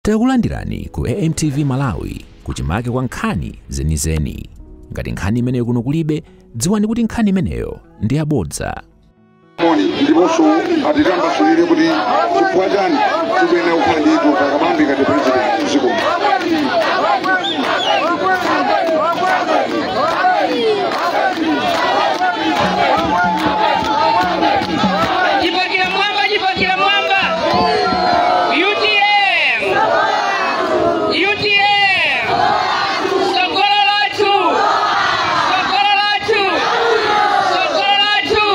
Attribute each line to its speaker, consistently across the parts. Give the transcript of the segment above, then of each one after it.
Speaker 1: Takulandirani ku AMTV Malawi kuchimake kwa nkhani zenizeni. Ngati nkhani imeneyo kuno kulibe, dziwani kuti nkhani imeneyo ndi yabodza.
Speaker 2: Ndiponso atitambasulire kuti chifukwa chani tikuyenera kukhala ndi Dr. Kabambe ngati president mdziko.
Speaker 3: Jipakira mwamba, jipakira mwamba. UTM. UTM. Sokolo lathu. Sokolo lathu. Sokolo lathu.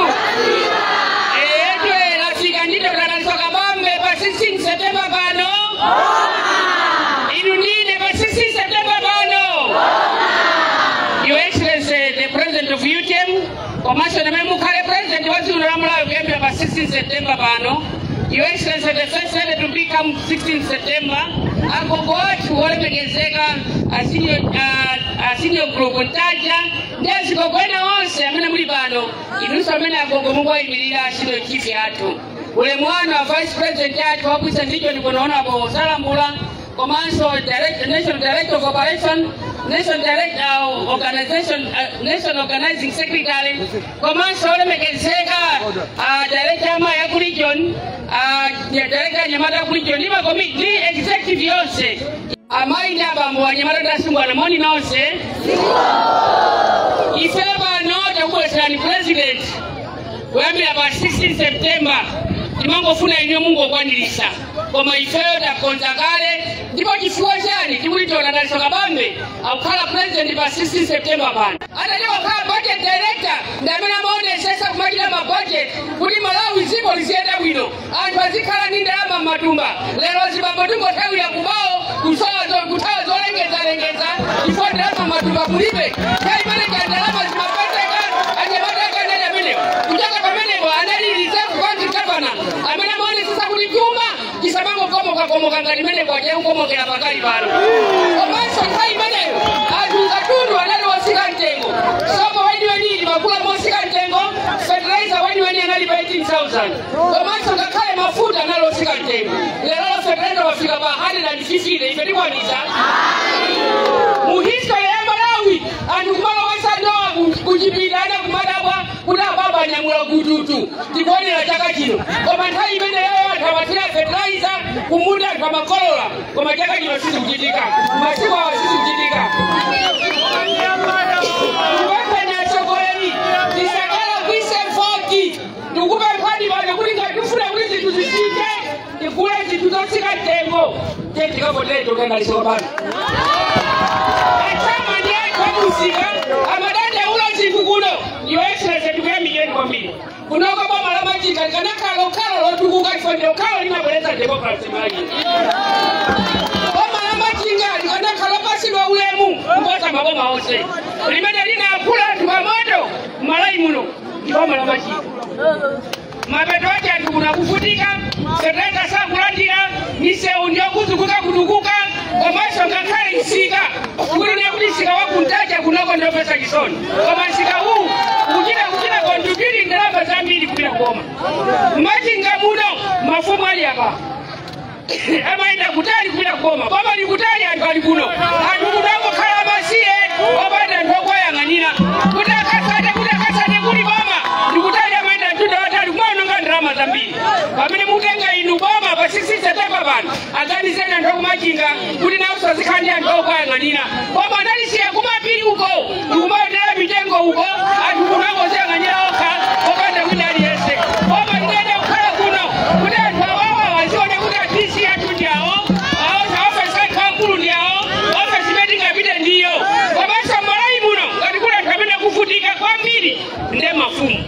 Speaker 3: Etwe lafika ndi Dr. Dalitso Kabambe pa 16 September pano. Inu ndine pa 16 September pano. Your Excellency, the President of UTM, komanso amene mukhale President wa dziko la Malawi kuyambira pa 16 September pano. Your Excellency, the First Lady to become 16 September, agogo athu olemekezeka a senior group Ntaja ndi azigogo ena onse amene muli pano, inunso amene agogo mukuwayimirira senior chief athu. Ulemu wanu a Vice President athu wabwisa ndicho ndikunaonapo Salambula, komanso National Director of Operation, National Director Organization, National Organizing Secretary, komanso olemekezeka Director amayi aku region, Director anyamata aku region, ndi makomiti ndi executive yonse. Amayi ndi abambo anyamata ndi asungwana, moni nonse. Ife pano takubweretserani President kuyambira pa 16 September. Timangofuna inu mungokwanirisa, koma ifeyo takonza kale. Ndipo chifukwa chani tikuti Dr. Dalitso Kabambe akukhala president pa 16 September pano? Atati wakhala budget director ndi amene amaonesesa kumachita ma budget kuti Malawi dziko liziyenda bwino, anthu azikhala ndi ndalama m'matumba. Lero zibambo tingothawira kubawo kuthawa zolengezalengeza chifukwa ndalama m'matumba kulibe. Nthawi imene ndalama zimapezeka anyamata akanali amenewo kuchoka pamenepo anali reserve bank governor amene amaonesesa kuti chuma chisamangokomokakomoka ngati imene kwacha ikukomokera pakali pano. Komanso nthawi imeneyo anthu katundu anali wosika mtengo, sopo weniweni limakula mosika mtengo, fertilizer weniweni anali pa 18,000, komanso ngakhale mafuta anali osika mtengo. Lero la fertilizer wafika pa 150. Ife tikwanisa mu history ya Malawi anthu kumalowesa ndowa kuchipinda ana kumadabwa kuti ababa anyamula kututu tikuonera chaka chino. Koma nthawi imeneyo anthu amathira fertilizer kumunda, anthu amakolola, koma chaka chino sizikuchitika, masiku awa sizikuchitika. Tikupemphani atsogoleri, tisakala kuise 40. Tikupemphani pano kuti ngati tifuna kuti zinthu zisinthe, tigule zinthu zotsika mtengo, tiye tikavotere Dr. Dalitso Kabambe. Achama ndi anthu amusika amadandaula zinthu kuno. Your Excellency, tikuyamikeni kwambiri. Kunoko boma la Machinga likanakhala lokhala lotukuka chifukwa ndi lokhalo limabweretsa democracy Malawi. Boma la Machinga likanakhala lopasidwa ulemu kuposa maboma onse limene linaphula anthu pamoto m'Malawi muno ndi boma la Machinga. Mapeto ake anthu kuno akuvutika, fertilizer sakulandira, misewu ndiyokuzukuka kutukuka, komanso ngakhale msika kuti kuti msika wakuntaja kunoko ndopesa chisoni, koma msika uwu kuchita contribute ndalama zambiri kupita kuboma. Machinga muno mafumu ali apa amayenda kutali kupita kuboma, boma li kutali, anthu ali kuno, anthu kunangokhala amasiye opanda anthu okwayang'anira kuti akasate kuli boma ndikutali, amayenda mtunda watali kumaononga ndalama zambiri. Pamene mutenga inu boma pa 16 September pano, aganizeni anthu akumachinga kuti nawonso azikhala ndi anthu okwayang'anira. Boma analisiya kumapiri uko ndikumayendera mitengo uko, anthu kunangoziyang'anira okha opanda wina aliyense. Boma linene kukhala kuno kuti anthu awawa azione kuti atisi athu ndi awo, ofesi athu akulu ndi awo, ofesi imene tingapite ndiyo. Komanso Malawi muno ngati kuli anthu amene akuvutika kwambiri nde mafumu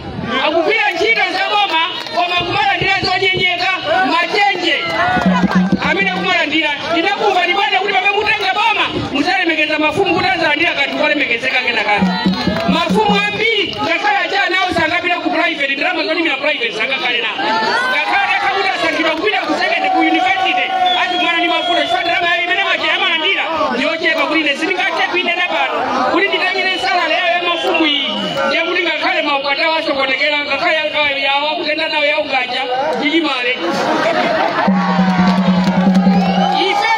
Speaker 3: akugwira ntchito za boma koma kumalandira zonyenyeka, machenje amene kumalandira. Ndinakumva ndibwana kuti pamene mutenga boma musalemekeza mafumu kuti azalandira kanthu kolemekezeka kenakake. Mafumu ambiri ngakhale acha nawo sangapita ku private, ndalama zolimira private sangakhale nawo, ngakhale akakuti asankhidwa kupita ku secondary ku university azikumana ndi mafuta chifukwa ndalama yawo imene mache amalandira ndiyochepa kuti ine sindingathe kuinena pano kuti nditengere salary yawo ya mafumu iyi, ndiye kuti ngakhale maukwati awo asokonekera, ngakhale yawo akutenda nawo yaungaja chichimale. Ife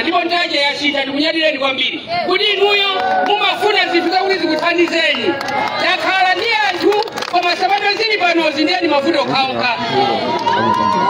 Speaker 3: Ndipo Ntaja yasintha, ndikunyadireni kwambiri kuti inuyo mumafuna zinthu zakuti zikuthandizeni. Takhala ndi anthu, koma sabato zili panozi ndiyeni mavuto okhaokha.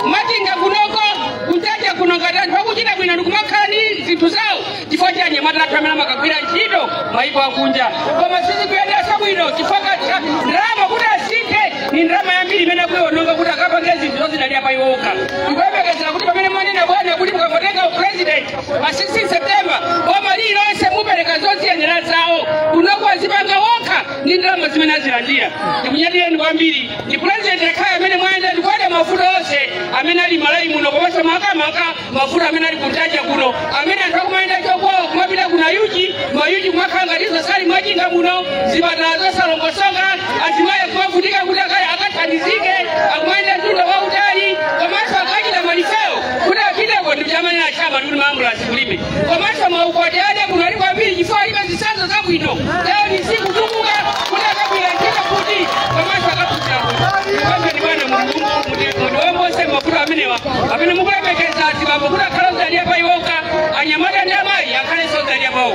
Speaker 3: Machinga kunoko, kuntaja kuno, ngati anthu akuchita bwino ndikumakhala ndi zinthu zawo chifukwa cha anyamata athu amene amakagwira ntchito maiko akunja, koma sizikuyendanso bwino chifukwa cha ndalama. Kuti asinthe ni ndalama yambiri imene akuiononga kuti akapange zinthu zozidalira pa iwoka. Ndikuyembekezera kuti pamene mwanena bwana kuti mukangotenga president pa 16 September, boma lililonse mupereka zoziyenera zawo kunoko, azipanga wokha ndi ndalama zimene azilandira. Ndikunyadireni kwambiri. Ndi president yekhayo amene mwayenda ndikuona mavuto onse amene ali Malawi muno, komanso makamaka mavuto amene ali kuntaja kuno, amene anthu akumayenda chokwawo kumapita kuna yuchi mayuchi, kumakhala ngati zosali Machinga muno, zipatala zosalongosoka, azimayi kumavutika kuti akathandizike, akumayenda mtunda wautali. Komanso akachita ma refer kuti apiteko ndi chamanena chama ndi kuti maambulansi kulibe. Komanso maukwati ade kuno ali kwambiri chifukwa alibe zitsanzo zabwino. Lero ni sikutukuka kuti akagwira ntchito kuti komanso akaphunzira kuti. Kwambeni bwana, mutiwombose mavuto amenewa amene mukulemekeza azibambo kuti akhale ozalira pa iwoka, anyamata ndi amayi akhalenso ozalira pawo.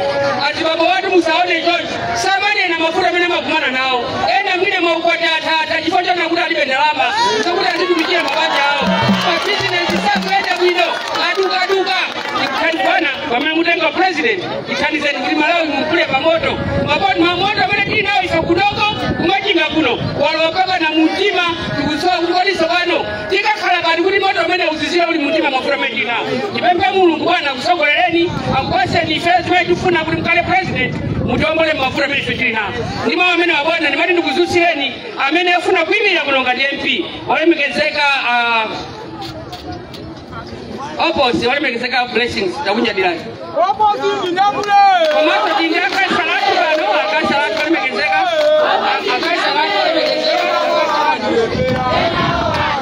Speaker 3: Azibambo watu musaone choncho, samanena mavuto amene amakumana nawo. Ena mwine maukwati athatha chifukwa chona kuti alibe ndalama zokuti azitumikira mabanja awo, mabizinesi sakuyenda bwino, adukaduka. Bwana, pamene mutenga president, ithandizeni kuti Malawi mukule pamoto mamoto amene tili nawo ife kunoko kumachinga kuno walowa mpaka na mumtima. Tikusowa kuti kodiso pano tikakhala pati kuti moto amene uzizira uli mumtima, mafuta amene tili nawo. Ndipemphe Mulungu bwana akusogolereni, akupaseni ife zimene tifuna kuti mkhale president, mutiwombole mafuta amene ife tili nawo. Ndi mawu amene wabwana, ndimati ndikuzutsireni amene afuna kuyimira kuno ngati MP, olemekezeka Oposi, olemekezeka Blessings, takunyadirani. Komanso tindi akasalatu pano, akasalatu olemekezeka, akasalatu olemekezeka, akasalatu.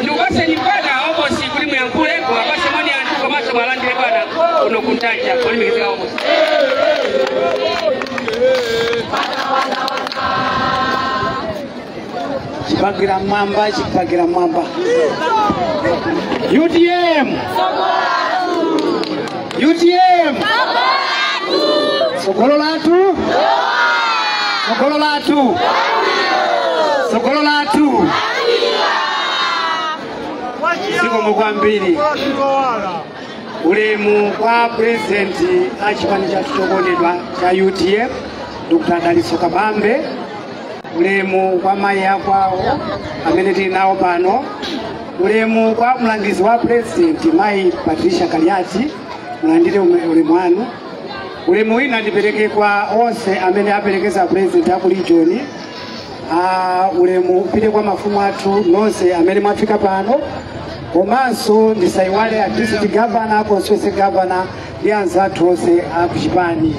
Speaker 3: Ndikupaseni mpata Oposi kuti muyankhule, kuwapase moni anthu komanso mwalandire bwana kuno kuntaja, olemekezeka Oposi.
Speaker 4: Chipagira mwamba, chipagira mwamba. UTM, UTM, sogolo lathu, sogolo lathu, sogolo lathu. Zikomo kwambiri. Ulemu kwa president a chipani chathu chokondedwa cha UTM, Dr. Dalitso Kabambe. Ulemu kwa mayi akwawo amene tili nawo pano. Ulemu kwa mlangizi wa president, mayi Patricia Kaliati, mulandire ulemu wanu. Ulemu wina ndipereke kwa onse amene aperekeza president aku region. Ulemu upite kwa mafumu athu nonse amene mwafika pano, komanso ndisayiwale a district governor, constituency governor ndi anzathu onse akuchipani,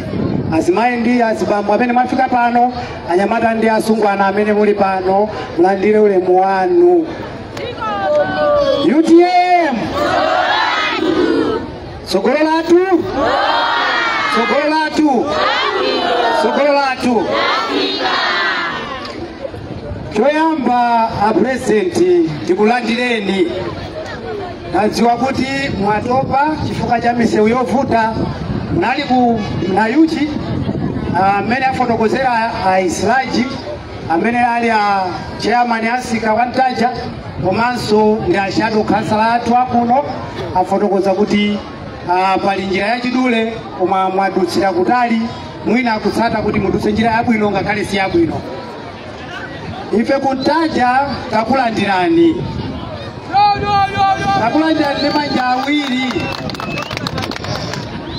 Speaker 4: azimayi ndi azibambo amene mwafika pano, anyamata ndi asungwana amene muli pano, mulandire ulemu wanu. UTM, sogolo lathu, sogolo lathu, sogolo lathu. Choyamba, a president, tikulandireni. Nadziwa kuti mwatopa chifukwa cha misewu yovuta, munali ku Nayuchi, amene afotokozera a Israji amene ali a chairman asika wa Ntaja komanso ndi a shadow councillor athu akuno, afotokoza kuti pali njira yachidule koma mwadutsira kutali, mwina akutsata kuti mudutse njira yabwino ngakhale si yabwino. Ife kuntaja takulandirani, takulandirani ndi manja awiri.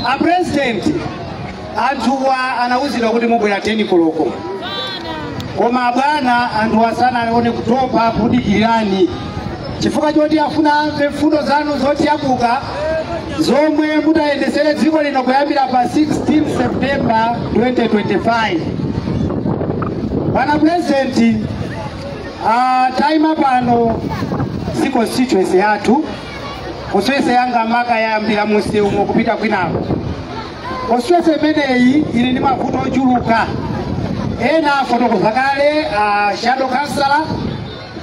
Speaker 4: A president, anthuwa anawuzidwa kuti mubwera 10 koloko, koma bwana, anthu asanaone kutopa kudikirirani chifukwa choti afuna amve mfundo zanu zotiyakuka zomwe mutayendesere dziko lino kuyambira pa 16 September 2025. Bwana president, taima pano si constituency yathu. Constituency yanga maka yayambira munsewu kupita kwinako. Constituency imeneyi ili ndi mavuto ochuluka. Ena afotokoza kale shadow councillor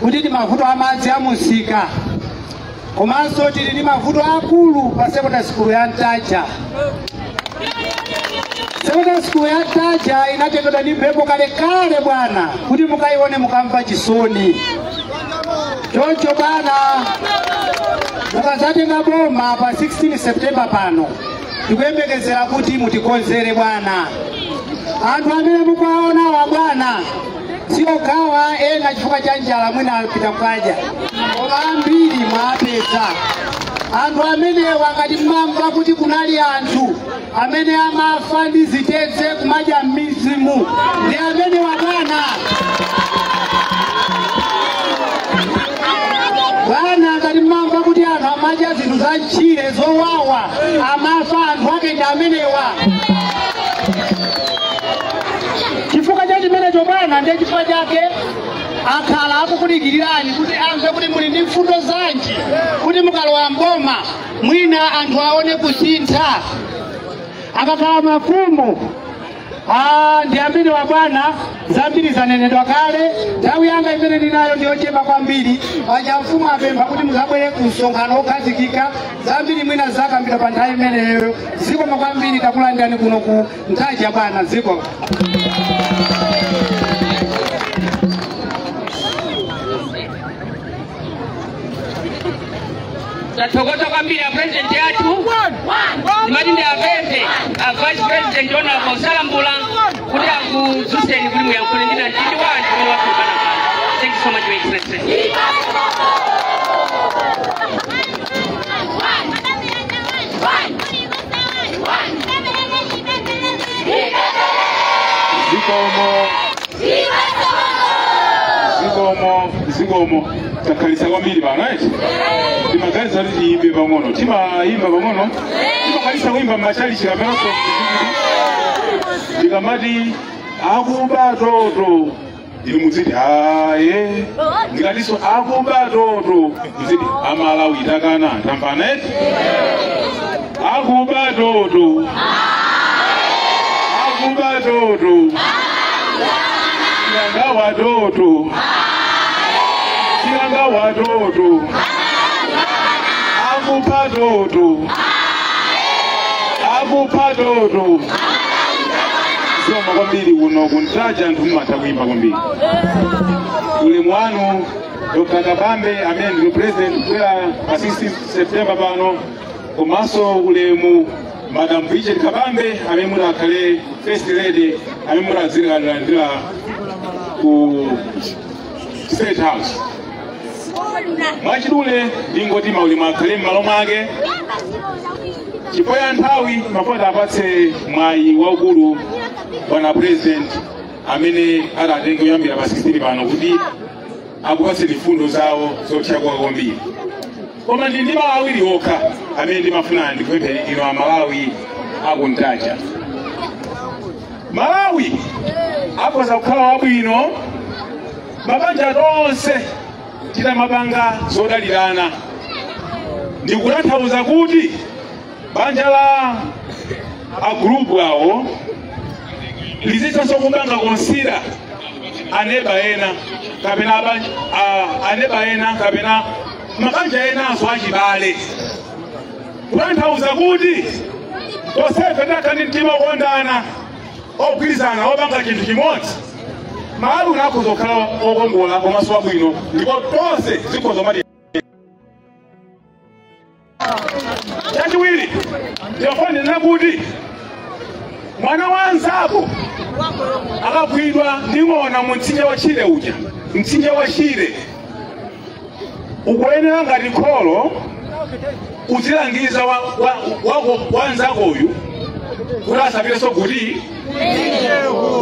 Speaker 4: kuti ndi mavuto amadzi amusika, komanso tili ndi mavuto akulu pa secondary school ya Ntaja. Secondary school ya Ntaja inatengedwa ndi mphepo kalekale bwana, kuti mukaione mukamva chisoni. Choncho bwana, mukazatenga boma pa 16 September pano, tikuyembekezera kuti mutikonzere bwana. Anthu amene mukuwaona wa bwana siogawa ena chifukwa cha njala, mwina apita kukadya, koma ambiri mwapeza. Anthu amenewa ngati mmamva kuti kunali anthu amene amafa ndi zitedze kumadya m'mizimu, ndi amenewa bwana. Bwana, ngati mmamva kuti anthu amadya zinthu za mtchire zowawa, amafa anthu ake ndi amenewa. Chifukwa cha chimenecho bwana, ndiye chifukwa chake akhala akukudikirirani kuti amve kuti muli ndi mfundo zanji, kuti mukalowa mboma mwina anthu aone kusintha. Akakhala mafumu ndi ambiri wa bwana, zambiri zanenedwa kale. Nthawi yanga imene ndinayo ndiyochepa kwambiri. Paja mfumu apempha kuti muzabwere ku msonkhano wokhazikika, zambiri mwina zakambidwa pa nthawi imeneyo. Zikomo kwambiri, takulandirani kuno ku Ntaja bwana. Ziko
Speaker 3: Tathokoza kwambiri a president yathu. Ndimati ndi apemphe a vice president Honorable Salambula kuti akudzutseni kuti muyankhule ndi mtindi wa anthu amene wasonkhana pano. Thank you so much, Your Excellency.
Speaker 5: Zikomo, zikomo, zikomo. Takhalisa kwambiri pano eti timaganiza kuti tiyimbe pang'ono, timayimba pang'ono, timakhalisa kuyimba m'machalichi kapenanso. Ndikamati akuba toto, inu muziti aye. Ndikatinso akuba toto, muziti amalawi takana. Tamvana eti? Akuba toto, akuba toto, chikangawa toto, chikangawa toto, akupa toto, akupa toto. Zikomo kwambiri. Kuno kuntaja anthu mumatha kuyimba kwambiri. Ulemu wanu Dr. Kabambe amene ndilo president kubwera pa 16 September pano, komanso ulemu Madam Bridget Kabambe amene mudakhale first lady amene mudazilandira ku State House. Mwachidule ndingoti maulemu akhale m'malo mwake. Chifukwa ya nthawi, mafuta apatse mwayi waukulu bwana president amene adatenge kuyambira pa 16 pano kuti akupatseni mfundo zawo zotchakuka kwambiri. Koma ndi mawu awiri okha amene ndimafuna ndikupemphe ino Amalawi akuntaja. Malawi akhoza kukhala wabwino mabanja tonse titamapanga zodalirana. Ndikutanthauza kuti banja la agrupu awo lizitsanso kupanga consider aneba ena kapena aneba ena kapena mabanja enanso achibale. Kutanthauza kuti tonsefe takhala ndi mtima okondana, ogwirizana, opanga chinthu chimodzi, Malawi unakhoza kukhala okongola komanso wabwino, ndipo tonse zikhoza mati. Chachiwiri, ndinofanira kuti mwana wa anzako akagwidwa ndi ng'ona mu mtsinje wa Chile uja, mtsinje wa Chile, ukuyenera ngati kholo uzilangiza wanzakoyu kuti asapitenso kuti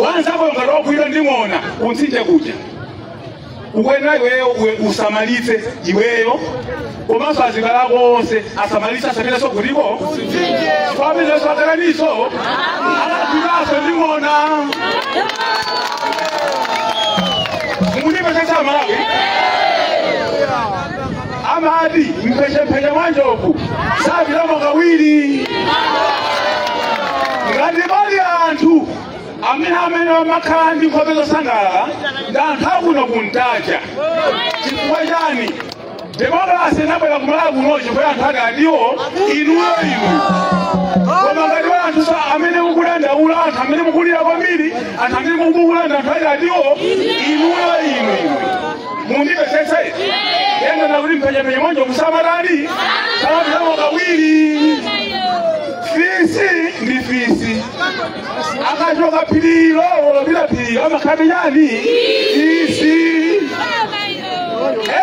Speaker 5: wanzakoyo ngati wagwidwa ndi ng'ona ku mtsinje kuja, ukuyenera iweyo usamalitse iweyo komanso azibale ako onse asamalitse asapitenso kutiko pamenenso akalaniso akagwidwanso ndi ng'ona. Mukundimvetsetsa Malawi? Amati mphechempheche mwa njovu sapitamo kawiri. Ngati pali anthu amene amakhala ndi nkhope zosangalala ndi anthu akuno kuntaja. Chifukwa chani? Demokrasi inabwera kumalawi kuno chifukwa anthu ati adiwo inuyo inu. Koma ngati pali anthu Anthu amene mukudandaula, anthu amene mukulira kwambiri, anthu amene mukukulanda anthu ayatiwo inuyo inu inu mundipesese ena nakuti mphenyepenye mwanje kusamatani samapitamo kawiri. Fisi ndi fisi akachoka phirilo olopita phirilo amakhala chani fisi.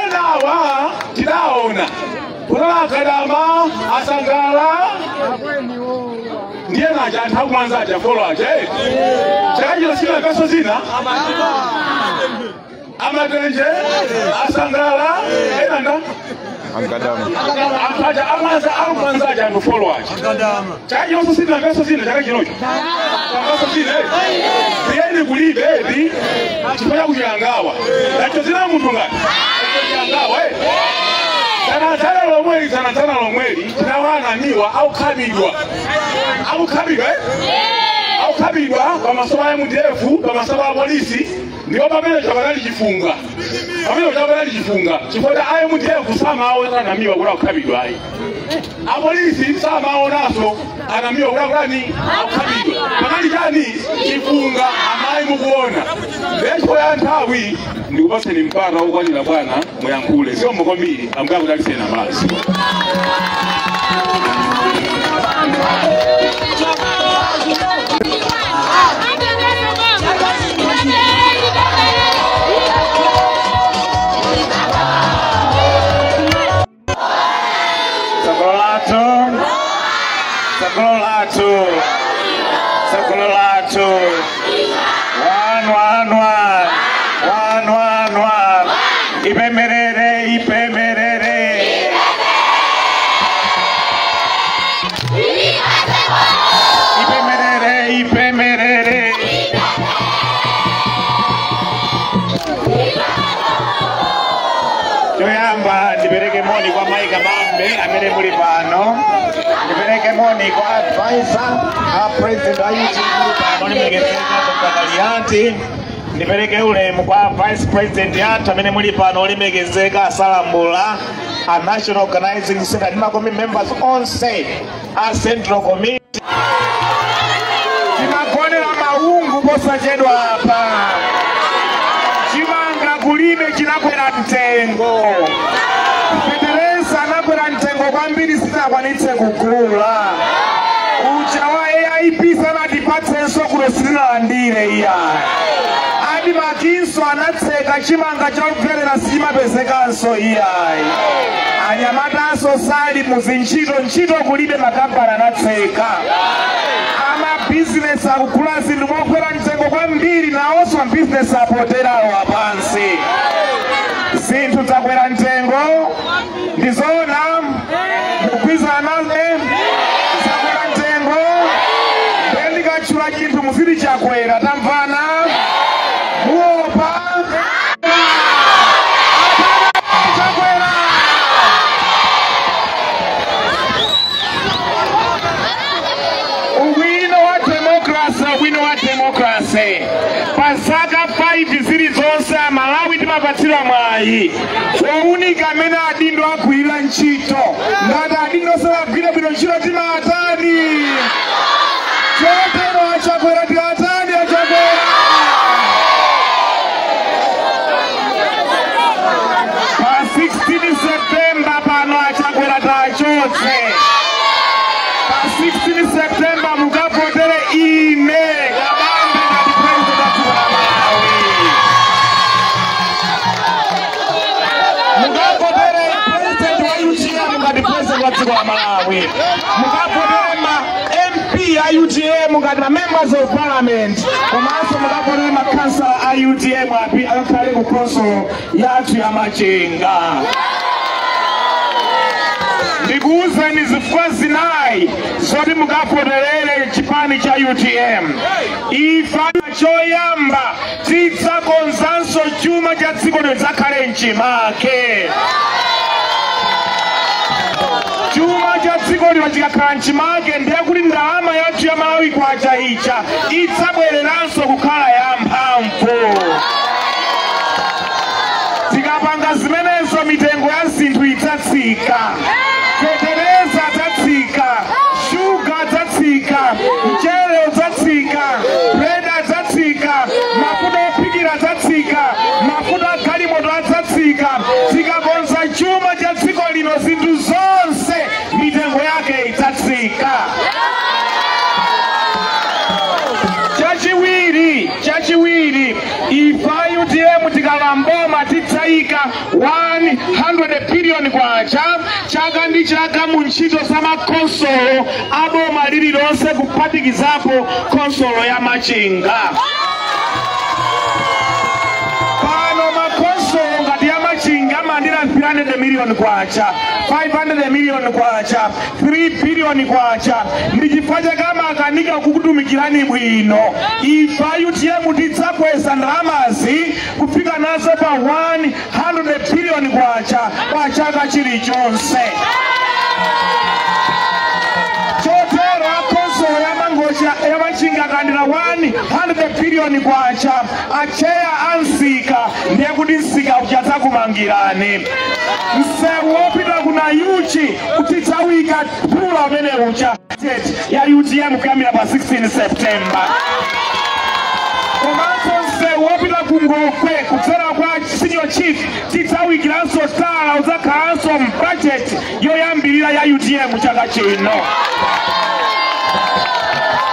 Speaker 5: Enawa tidaona kunalakadama asangala ndiye naja anthu akumanza aja folo aja chakachilo sina peso zina amatenje asangala enanda akaja amanza akumanza aja anthu folo aja chakachilo sina peso zina chakachinocho peso zina ndiyeni kulibe edi chifukwa kuchilangawa nacho zina munthu ngati chilangawa Zanazana lomweli, zanazana lomweli, tinawananiwa au kabidwa. Au kabidwa eh? Au kabidwa kwa masomo ya MDF, kwa masomo ya polisi, ndipo pamene chabanali chifunga. Pamene chabanali chifunga. Chifukwa ayo MDF sama awo anamiwa kula kukabidwa ayi. A polisi sama awo naso anamiwa kula kulani akukabidwa. Panali chani chifunga amayi mukuona. Lecho ya nthawi ndikupaseni mpata wokwanira bwana muyankhule sio mukombiri amukakutalisena basi.
Speaker 6: Tsogolo tsogolo lathu 1 1 1 1 1 1 ipemerere ipemerere ipemerere ipemerere. Choyamba ndipereke moni kwa Mike Kabambe amene muli pano. Ndipereke moni kwa advisor a president wa UTM pano nimekezeka Dr. Kaliati. Ndipereke ulemu kwa vice president yathu amene muli pano olemekezeka Asalambula, a national organizing center ndi makomi members onse a central committee. Timagonera maungu posachedwa apa. Chimanga kulime chinakwera mtengo. Fetereza anakwera mtengo kwambiri sitinakwanitse kugula. Ucha wa AIP sanatipatsenso kuno sitinalandire iya. Adi makinso anatseka chimanga chakupherera sichimapezekanso iyayi. Anyamatanso sali muzintchito ntchito kulibe makampani anatseka. Amabizinesi akugula zinthu mokwera mtengo kwambiri nawonso mabizinesi apoterawo apansi. Zinthu zakwera mtengo ndizona mukugwirizana nane zakwera mtengo ndikatchula chinthu muziti chakwera tamvana muopa chakwera. Ubwino wa democracy, ubwino wa democracy pa zaka 5 zili zonse Malawi timapatsidwa mwayi wowunika amene adindo agwirira ntchito. Ngati adindo sanagwire bwino ntchito timatani chotero achakwera tiatani achakwera. Pa 16 September pano achakwera tachotse. Pa 16 September mukavotere ine Kabambe ngati president wa dziko la Malawi. Mukavotere president wa UTM ngati president wa dziko la Malawi. Mukavotere ma MP a UTM ngati ma members of parliament. Komanso mukavotere ma councillor a UTM api akakhale ku council yathu ya Machinga. Ndikuwuzeni zifukwa zinayi zoti mukavoterere chipani cha UTM. Ifa choyamba tidzakonzanso chuma cha dziko lino tidzakhale mchimake. Chuma cha dziko lino chikakhala mchimake ndiye kuti ndalama yathu ya Malawi kwacha ija idzabwereranso kukhala ya mphamvu. Tikapanga zimenezo mitengo ya zinthu idzatsika. Fetereza adzatsika, shuga adzatsika,
Speaker 5: 100 billion kwacha chaka ndi chaka mu ntchito za makonsolo aboma lililonse kuphatikizapo konsolo ya Machinga. Pano makonsolo ngati ya Machinga alandira 300 million kwacha, 500 million kwacha, 3 billion kwacha. Ndi chifukwa chake amakanika kukutumikirani bwino. Ife UTM tidzakweza ndalamazi kufika nazo pa 100 billion kwacha pa chaka chilichonse. Chotero akonsolo ya Machinga akalandira 100 billion kwacha, acheya ansika, ndiye kuti nsika uchadzakumangirani. Msewu wopita kuna Yuchi utidzawika phula umene ucha ya UTM kuyambira pa 16 September. Komanso msewu wopita ku Ngokwe kudzera kwa senior chief tidzawikiranso tala, udzakhalanso m'budget yoyambirira ya UTM chaka chino.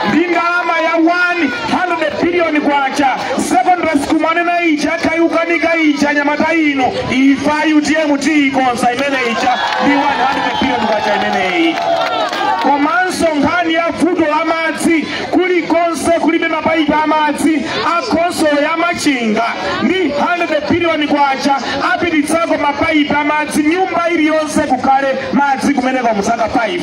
Speaker 5: Ndi ndalama ya 100 billion kwacha, secondary school mwanena ija kayukanika ija nyamata ino, ife UTM tiikonza imene ija ndi 100 billion kwacha imeneyi. Komanso nkhani ya vuto la madzi, kulikonse kulibe mapaipi amadzi, akonsolo ya Machinga ndi 100 billion kwacha apititsako mapaipi amadzi nyumba iliyonse kukhale madzi kumeneko mu zaka 5.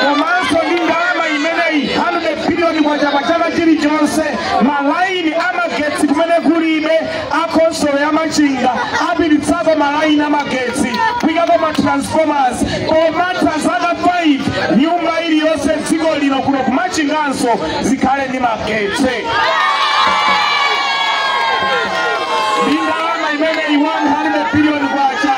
Speaker 5: Komanso ndi ndalama imeneyi 100 billion kwacha pa chaka chilichonse, malaini amagetsi kumene kulibe, akonsolo ya Machinga apititsako malaini amagetsi kuyikako ma transformers. Pomatha zaka 5 nyumba iliyonse dziko lino kuno kumachinganso zikhale ndi magetsi. Ndi ndalama imeneyi 100 billion kwacha,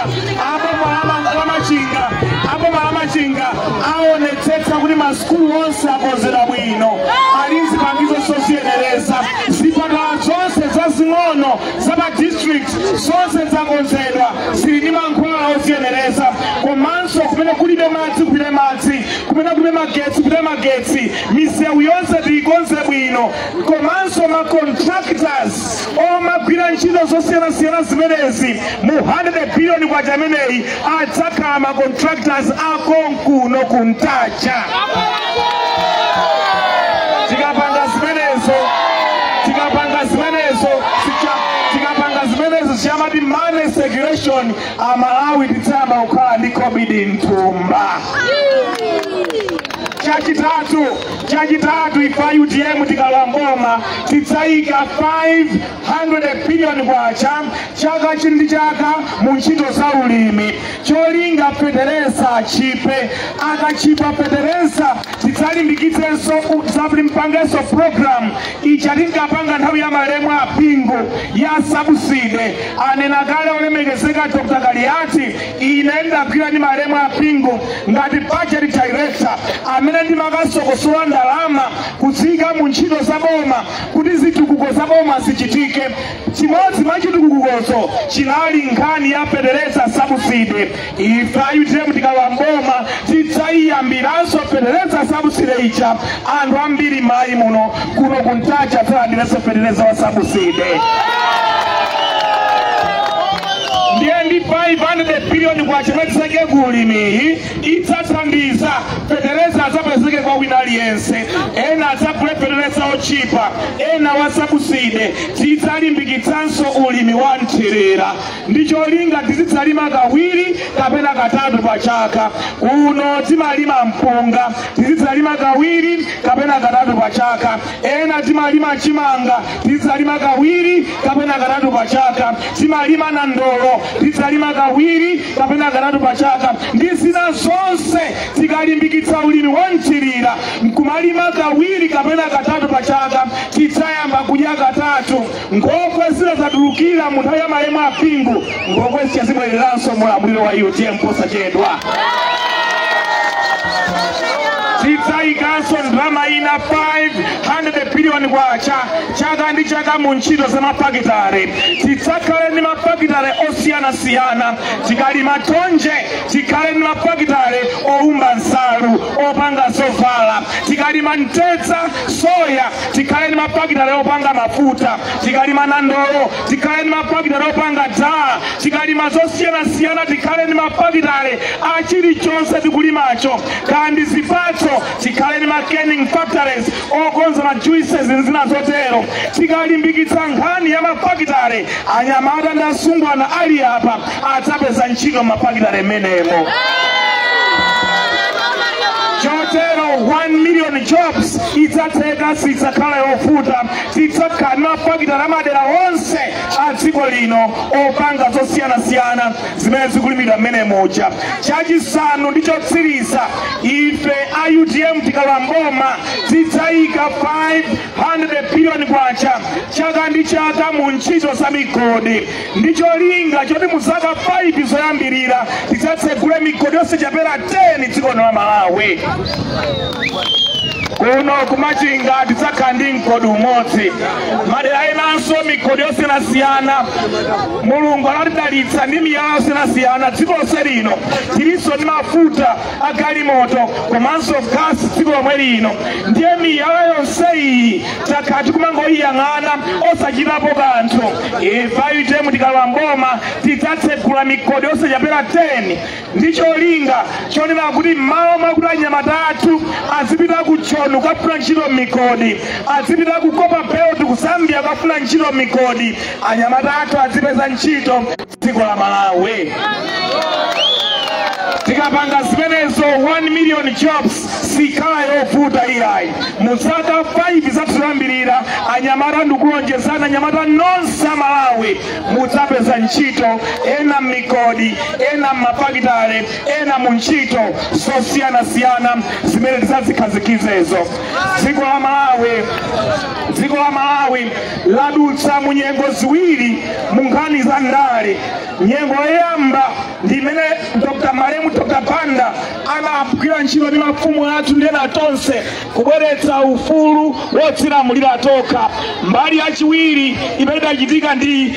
Speaker 5: aboma la Machinga aonetsetsa kuti masukulu onse akonzedwa bwino, ali nzipangizo zoziyenereza, zipatala zonse zazing'ono za ma district zonse zakonzedwa, zili ndi mankhwala oziyenereza. Komanso kumene kulibe madzi kupite madzi, kumene kulibe magetsi kupite magetsi, misewu yonse tiyikonze bwino. Komanso ma contractors omagwira ntchito zosiyanasiyana zimenezi mu 100 billion kwacha imeneyi adzakhala ma contractors akonkuno kuntaja. Tikapanga zimenezo ziyamati money circulation, Amalawi titsamba kukhala ndi COVID mthumba. Chachitatu, ife UTM tikalowa mboma tidzayika 500 billion kwacha chaka chili ndi chaka mu ntchito za ulimi, cholinga fetereza achipe. Akachipa fetereza, tidzalimbikitsenso zalimpangenso program ija tinkapanga nthawi ya malemu a Bingu ya subsidy. Anena kale olemekezeka Dr. Kaliati, ine ndagwira ndi malemu a Bingu ngati budget director amene ndimakasokosola ndalama kuziyika mu ntchito za boma kuti zitukuko za boma zichitike. Chimodzi mwa chitukukozo chinali nkhani ya fetereza subsidy. Ife UTM tikalowa mboma tidzayiyambiranso fetereza subsidy ija, anthu ambiri mayi muno kuno kuntaja adzalandirenso fetereza wa subsidy. Ndiye ndi 500 billion kwacha imene ku ulimiyi idzathandiza fetereza adzapezeke kwa wina aliyense, ena adzagule fetereza ochipa, ena wa subsidy. Tidzalimbikitsanso ulimi wa mthirira ndi cholinga tizidzalima kawiri kapena katatu pa chaka. Kuno timalima mpunga, tizidzalima kawiri kapena katatu pa chaka. Ena timalima chimanga, tizidzalima kawiri kapena katatu pa chaka. Timalima na ndolo, tidzalima kawiri kapena katatu pa chaka, ndi zina zonse. Tikalimbikitsa ulimi wa mthirira nkumalima kawiri kapena katatu pa chaka, tidzayamba kudya katatu. Nkhokwe zina zatulukira mu nthawi ya malemu a Bingu, nkhokwe zichazibwereranso mulamuliro wa UTM posachedwa. Tidzayikanso ndalama ina 500 billion kwacha chaka ndi chaka mu ntchito za mafakitare. Tidzakhale ndi mafakitare osiyanasiyana. Tikalima thonje tikhale ndi mafakitare owumba nsalu, opanga zovala. Tikalima mtedza, soya, tikhale ndi mafakitare opanga mafuta. Tikalima nandolo tikhale ndi mafakitare opanga daa. Tikalima zosiyanasiyana tikhale ndi mafakitare a chilichonse tikulimacho. Kandi zipatso tikhale ndi ma canning factories okonza ma juices ndi zina zotero. Tikalimbikitsa nkhani ya mafakitare, anyamata ndi asungwana ali apa adzapeza ntchito mafakitare menemo. Chotero 1 million jobs idzatheka, sidzakhala yovuta. Tidzakhala ndi mafakitare amadera onse a dziko lino opanga zosiyanasiyana zimene zikulimidwa mmene muja. Chachisanu ndi chotsiriza, ife a UTM tikalowa mboma tidzayika 500 billion kwacha chaka ndi chaka mu ntchito za migodi, ndi cholinga choti mu zaka 5 zoyambirira tidzatsegule migodi yonse chapera 10 dziko lino la Malawi. Kuno kumachinga tidzakhala ndi mgodi umodzi, madera enanso migodi yosiyanasiyana. Mulungu anatidalitsa ndi miyala yosiyanasiyana dziko lonse lino. Tilinso ndi mafuta a galimoto komanso gasi dziko lomwe lino. Ndiye miyala yonse iyi takhala tikumangoyiyang'ana osachitapo kanthu. Ife a UTM tikalowa mboma tidzatsegula migodi yonse chapera 10 ndi cholinga chonena kuti m'malo mwakuti anyamata athu azipita ku Joni kukafuna ntchito migodi, azipita ku Copperbelt ku Zambia kukafuna ntchito migodi, anyamata athu azipeza ntchito dziko la Malawi. Tikapanga zimenezo 1 million jobs sikhala yovuta iyayi. Mu zaka 5 zathu anyamata, ndikulonjezana anyamata nonse a Malawi mudzapeza ntchito, ena m'migodi, ena m'mafakitale, ena mu ntchito zosiyanasiyana zimene tidzazikhazikizezo. Dziko la Malawi ladutsa mu nyengo ziwiri mu nkhani za ndale. Nyengo yoyamba ndi imene Dr. Malemu Dr. Banda anagwira ntchito ndi mafumu athu ndi ena tonse kubweretsa ufulu wodzilamulira tokha. Mbali yachiwiri imene idachitika ndi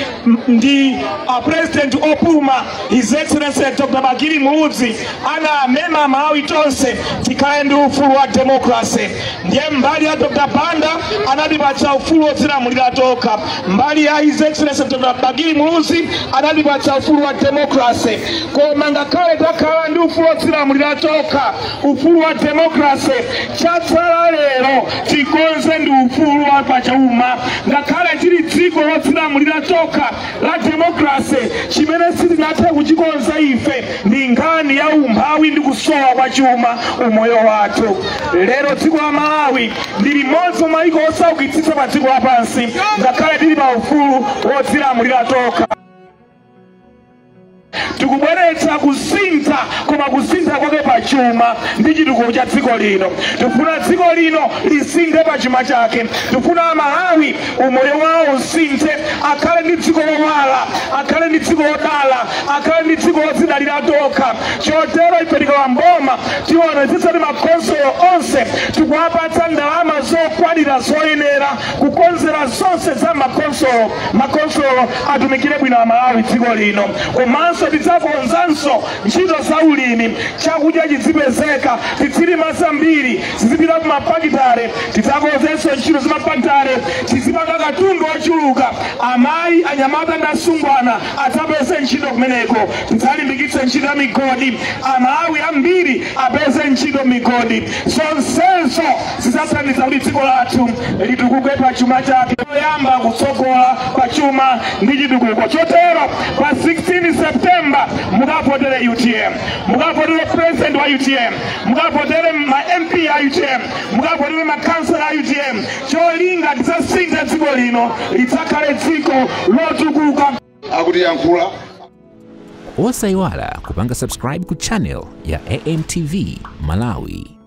Speaker 5: president opuma, His Excellency Dr. Bakili Muluzi, anamema Malawi tonse tikhale ndi ufulu wa democracy. Ndiye mbali ya Dr. Banda anatipatsa ufulu wodzilamulira tokha, mbali ya His Excellency Dr. Bakili Muluzi anatipatsa ufulu wa democracy. Koma ngakhale takhala ndi ufulu wodzilamulira tokha, ufulu wa democracy, chatsala lero tikonze ndi ufulu wa pachuma. Ngakhale tili dziko lodzilamulira tokha la democracy, chimene sitinathe kuchikonza ife ndi nkhani ya umphawi ndi kusowa kwa chuma umoyo wathu. Lero dziko la Malawi ndi limodzi mwa mayiko osaukitsitsa pa dziko lapansi, ngakhale tili pa ufulu wodzilamulira tokha. Tikubweretsa kusintha, koma kusintha kwake pa chuma ndi chitukuko cha dziko lino. Tifuna dziko lino lisinthe pa chuma chake. Tifuna Amalawi umoyo wawo usinthe, akhale ndi dziko lowala, akhale ndi dziko lodala, akhale ndi dziko lodzidalira tokha. Chotero ife tikalowa mboma tionetsetsa kuti makhonsolo onse tikuwapatsa ndalama zokwanira zoyenera kukonzera zonse za makhonsolo, makhonsolo atumikire bwino Amalawi dziko lino. Komanso tidzakonzanso ntchito za ulimi, chakudya chizipezeka, tizilima zambiri, zizipita ku mafakitare. Tidzakonzenso ntchito za mafakitare, tizipanga katundu ochuluka, amayi, anyamata ndi asungwana adzapeze ntchito kumeneko. Tidzalimbikitse ntchito ya migodi, Amalawi ambiri apeze ntchito migodi. Zonsezo zidzathandiza kuti dziko lathu litukuke pa chuma chake, yoyamba kutsogola pa chuma ndi chitukuko. Chotero pa 16 September mukavotere UTM, mukavotere president wa UTM, mukavotere ma MP a UTM, mukavotere makhansela a UTM. Cholinga tidzasintha dziko lino lidzakhale dziko lotukuka.
Speaker 2: Akutiyankhula.
Speaker 1: Osayiwala kupanga subscribe ku channel ya AMTV Malawi.